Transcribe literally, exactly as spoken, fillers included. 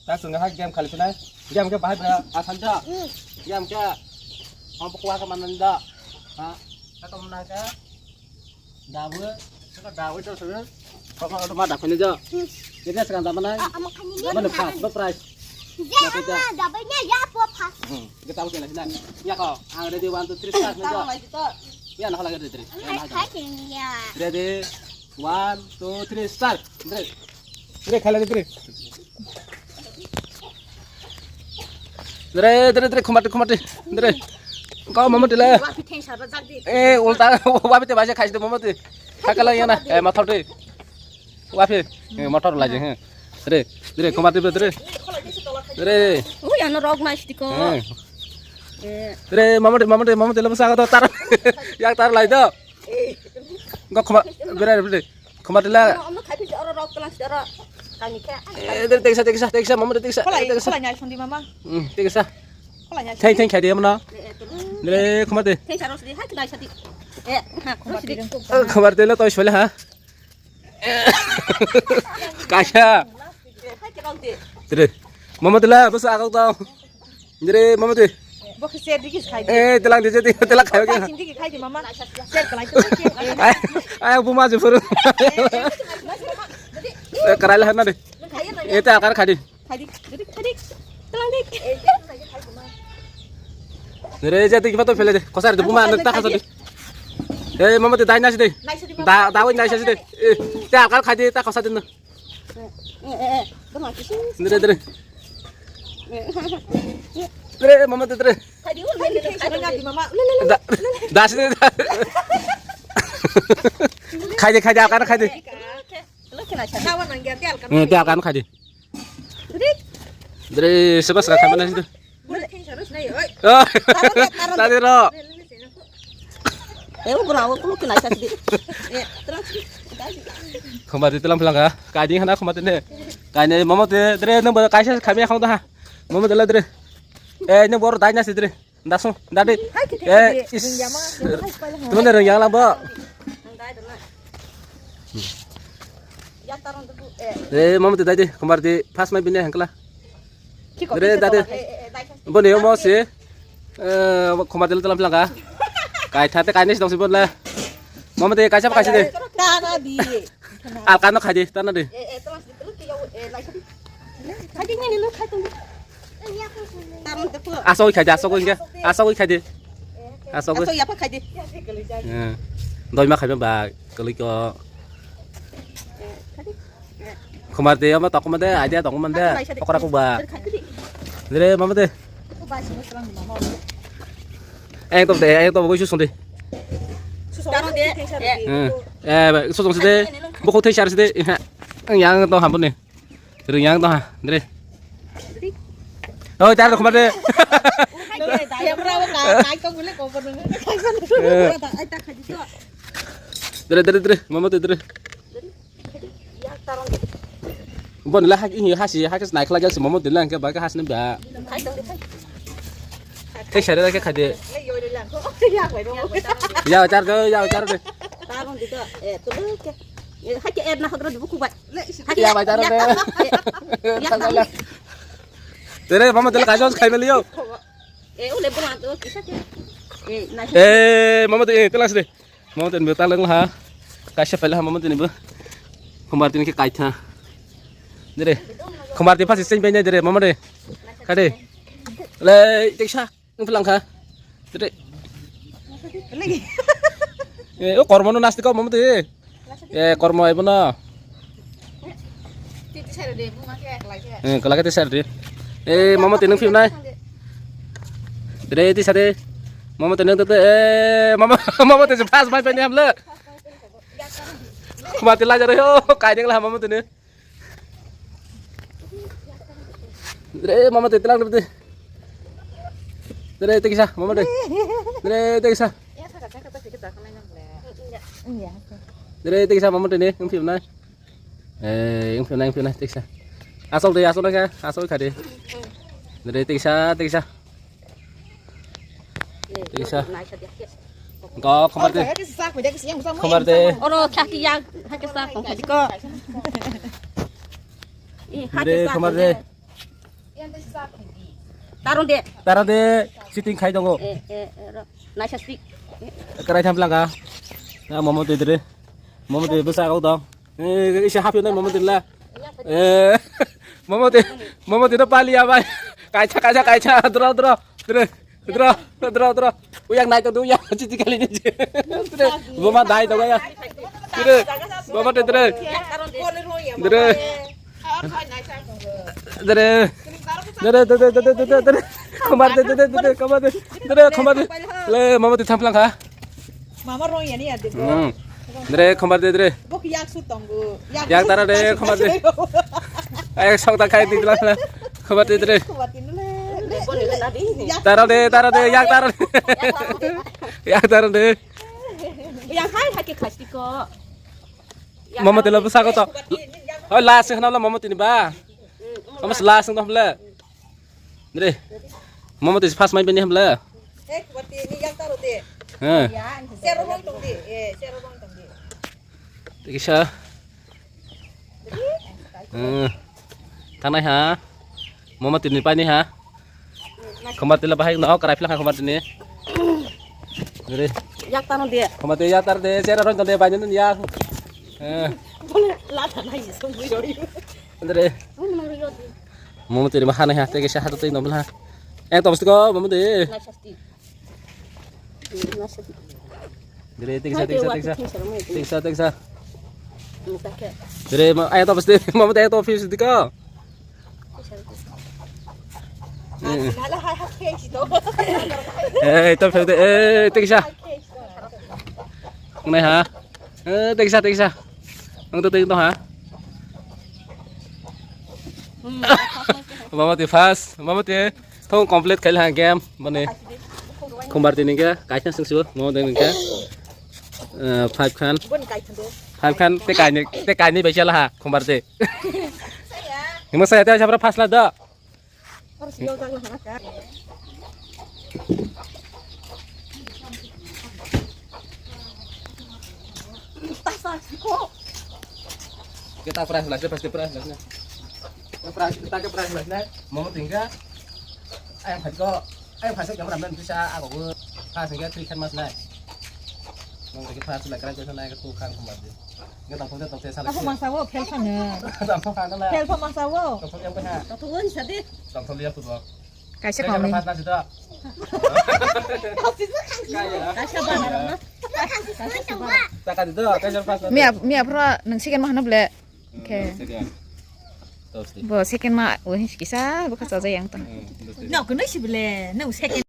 Ta sung ha game khali sinai. Game ke bahai ba asan da. Game ke. Hom ko wa ka manan da. Ha. Ka tom na ka. Dabu. Ka dabu to sung. Ko ko ma da khani da. Ini sekarang zaman nai. Mana pas ba price. Ya, dabu nya ya po pas. Hmm. Kita tahu kena sini. Ya ko. Ang ready one two three start na da. Ya na lagi ready. Ready. One, two, three, start. Dre. Dre, khala de, dre. Dre, dre, dre, khumati, khumati. Dre. Kau mama tila. Wapi theng sar jak di. Eh, ulta, wapi te baja khais de mama te. Hakala yana, eh, mathor te. Wapi, eh, motor laje, he. Dre, dre, khumati, dre. Dre. Ui, ano rok nai sitiko. Eh. Eh. Dre, mama te, mama te, mama te, lama saga to tar. Yak tar lai do. Engko khoma, bera, bera, khoma tila. Ono, ono khai phi oro rok tlang si oro. Kami khe. Eh, dre, teksa, teksa, teksa, mama, teksa, Kholai, teksa. Kholai nyai sondi mama. Hmm, teksa. Kholai nyai Theng, sondi. Theng khai de mano. Eh, eh, tulu. Dre, khoma te. Theng saro sidi, hai, nai sadi. Eh, ha, khoma sidi. Eh, khoma tila toi sole ha. Kaisa. Eh, hai, kebang de. Dre. Mama tila, bos agak tau. Dre, mama te. Bo khe share dikis khai di. Eh, telang di, telang khai. Khai sing dikis khai di, mama. Share kalai to. Ay, ay, buma je furu. Eh, karai la na de. Eh, te akar khai di. Khai di, khai di, khai di. Telang di. Dre, je te kipato phele de. Kosar de buma na ta khasa de. Eh, mama te dai nasi de. Da, da wai nasi de. Eh, te akar khai di, ta khasa de na. Dre, dre. Dre, mama, dre, dre. Da, da, sini, da. Khai de, khai de, akan khai de. Hmm, te akan khai de. Dre, sebas ka khai mana situ. Oh, tadi ro. Eh, ugra, aku lu kena sasi. Eh, terus. Khomati telam phlanga. Kaiding hana khomati ne. Kaine mama te dre nang ba kaisa khamya khong da ha. Mama te la dre. Eh, nang bor dai na si dre. Dasu, dadi. Eh, is. Temen reng yang lang bo. Eh, mama te dai de. Khomati pas mai bine hangkla. Dre, dade. Boni omo si. Eh, khoma tel telam pelangka. Kai thate kai nes dong si bon la. Mama te kaisa kaisa de. Tana di. Alkano khai de, tana de. Eh, eh, telas di telu ke yau, eh, lai sadi. Khai de ni lu khai tong. Asok khai de, asok khai de. Asok khai de. Asok. Asok ya pa khai de. Eh. Doi ma khai ba kali ko. Eh, khai de. Khumar de ama tokma de, idea tokma de, okra kuba. Dre mama de. Ekdom de, ekdom boi susung de. Eh, susung de. Bokho thai sar de. Yang to hampun ni. Ring yang to ha, dre. Oh, tar khumar de. Dre, dre, dre, mama de, dre. Bon la hak ini hasi hak nai khlai jak momo de lang ke ba ke has ne ba. Khai tong de khai. Thai sare ke khai de. Ya tar de ya tar de. Tarong de to e to ke. Hak ke er na hak ro de buku ba. Ya bai tar de. Tere mama de la kai jos khai meli yo. E ule bon to kisa ke. E na. E mama de telas de. Mama tini bo taleng ha. Kaisa pele ha mama tini bo. Khumar tini ke kaitha. Dire. Khumar tini pasi sing benya dire mama de. Kade. Le teksa. Nang pelang kha. Dire. Lagi. Eh, o kormo no nasti ko mama de. Eh, kormo ai bono. Titi sare de, bunga ke kelai ke. Eh, kelai ke titi sare de. Eh, mama tini nang phiu nai. Dire titi sare. Mama tene te, eh, mama, mama te pas mai pani hamle. Mama te lajar yo, kai deng la mama tene. Re mama te telang te. Re te kisa, mama te. Re te kisa. Re te kisa, mama tene, nang phiu nai. Eh, nang phiu nai, nang phiu nai, te kisa. Asol de, asol ka, asol kha de. Re te kisa, te kisa. Tisa. Ko khomar de. Khomar de. Oro thak ya, thak sa kong thak ko. Dre, khomar dre. Taron de. Tara de, sitting khai dongo. Eh, eh, eh, ro. Naisa sik. Eh. Karai tham langa. Na momo de dre. Momo de bwsa kok dong. Eh, isa hapyo nai momo de la. Eh, momo de, momo de to pali ya bai. Kaisa, kaisa, kaisa. Dro, dro. Dre. Dro, dro, dro. Uyak nai to du ya. Chichi kali ni. Dre. Boma dai to ya. Dre. Boma de dre. Dre. Dere. Dere, dere, dere, dere, dere. Khomar de, dere, dere, khomar de. Dere, khomar de. Le, mama de thamplang kha. Mama rong yani ya de. Hmm. Dere, khomar de, dere. Bok yak su tongo. Yak tara de, khomar de. Ay, sok ta khai di la. Khomar de, dere. Khomar de le. Tara de, tara de, yak tara de. Yak tara de. Yang hai hake khasti ko. Mama tela bwsa ko to. Oi, last khna lo mama tini ba. Mama last no hamle. Dre. Mama tini first mai bini hamle. Eh, wati ni yang taro de. He. Sero bang tong di. Eh, sero bang tong di. Tikisa. Eh. Tanai ha. Mama tini pai ni ha. Khomar tila bahai no karai philak khomar tini. Dere. Yak tano de. Khomar tini yak tar de, chera roi de bai nun ya. Eh. Bole la ta nai so bui roi. Dere. Mama tini ma hanai ha, tege sa ha to tei no bla. Eh, to bsti ko, mama de. Dere, teksa, teksa, teksa. Teksa, teksa. Dere, ma, ayo to bsti, mama de ayo to office diko. Eh, to fede, eh, teksa. Nai ha. Eh, teksa, teksa. Ang to teng to ha. Mama ti first, mama ti. Thong complete khaila ha game mane. Khumbar tini ke kaisa sung sibo mo deng ke. Eh, five khan. Five khan te kaini te kaini bai chala ha khumbar te. Himo saya te sabra first la do. Kita prize lah, first prize lah. Prize, kita ke prize lah, nah. Mau tinggal. Ayam hati kok. Ayam hati kamu ramdan bisa, aku gue. Pas tinggal three kan mas, nah. Mau lagi pas lah, keren, saya naik ke tukang kembali. Nggak tahu, tahu, saya salah. Aku masa wo, pel sana. Tahu, kan, lah. Pel masa wo. Tahu, yang benar. Tahu, sadi. Tahu, lihat tuh, Bang. Kaisa kami. Pas nasi dah. Kaisa bana. Taka di dah, kaisa pas nasi. Mia, mia pro nang second mah na ble. Oke. Second. Terus di. Bo second mah, wah, kisa, bo kasa aja yang tang. Hmm, terus di. No, kena sih ble, no second.